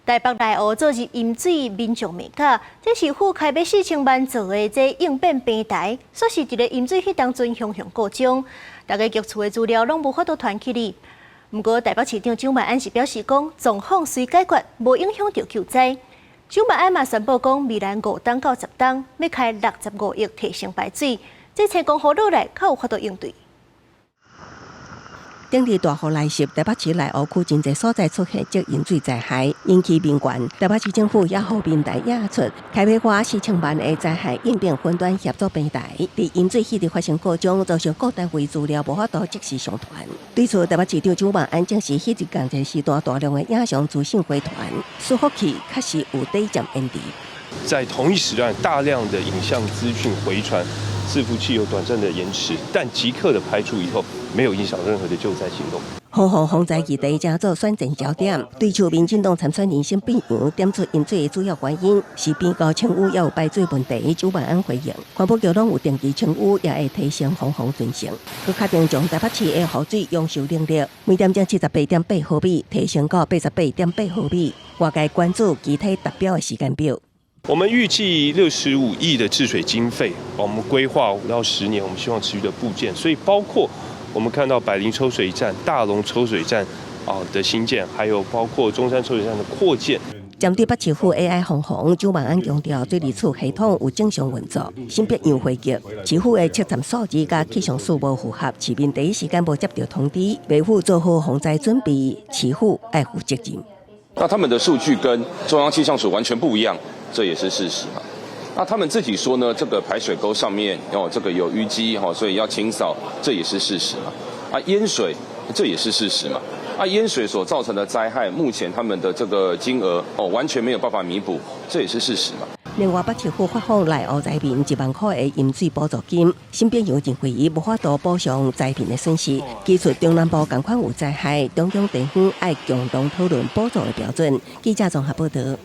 台北內湖昨日淹水，民眾罵甲，這市府開欲4000萬做的這應變平台，煞是佇咧淹水彼當陣雄雄故障，逐个局處的資料攏無法度傳起去。毋過台北市長蔣萬安是表示講，狀況隨解決，無影響著救災。蔣萬安嘛宣布講，未來5冬到10冬，欲開65億提升排水，這青光雨落來較有法度應對。頂日大雨來襲，台北市內湖區真濟所在出現積淹水災害，引起民怨。台北市政府也予民代掖出開欲花4000萬的災害應變雲端協作平台，佇淹水彼日發生故障，造成各單位資料無法度即時上傳。對此，台北市長蔣萬安證實，彼日仝一時段大量的影像資訊回傳，伺服器確實有短暫延遲。在同一時段，大量的影像資訊回傳，伺服器有短暫的延遲，但即刻的排除以後，沒有影響任何的救災行動。防洪防災議題成做選戰焦點，對手民進黨參選人沈秉洋點出淹水的主要原因是邊溝清淤猶有排水問題，蔣萬安回應，環保局攏有定期清淤，也會提升防洪準繩。閣確定將台北市的雨水容受能力，每點鐘78.8毫米提升到88.8毫米。外界關注具體達標的時間表。我們預計65億的治水經費，我們規劃5到10年，我們希望持續的布建，所以包括我們看到百靈抽水站、大龍抽水站啊的興建，還有包括中山抽水站的擴建。針對北市府 AI 防洪，蔣萬安強調水利署系統有正常運作。沈伯洋回擊，市府的測站數字佮氣象署無符合，市民第一時間無接到通知，袂赴做好防災準備，市府愛負責任。那他們的數據跟中央氣象署完全不一樣，這也是事實嘛。那他們自己說呢，這個排水溝上面哦，這個有淤積哈，所以要清掃，這也是事實嘛。啊，淹水，這也是事實嘛。啊，淹水所造成的災害，目前他們的這個金額哦，完全沒有辦法彌補，這也是事實嘛。另外，北市府發放內湖災民1萬塊的淹水補助金，沈秉洋認為伊無法度補償災民的損失，指出中南部仝款有災害，中央地方愛共同討論補助的標準。記者綜合報導。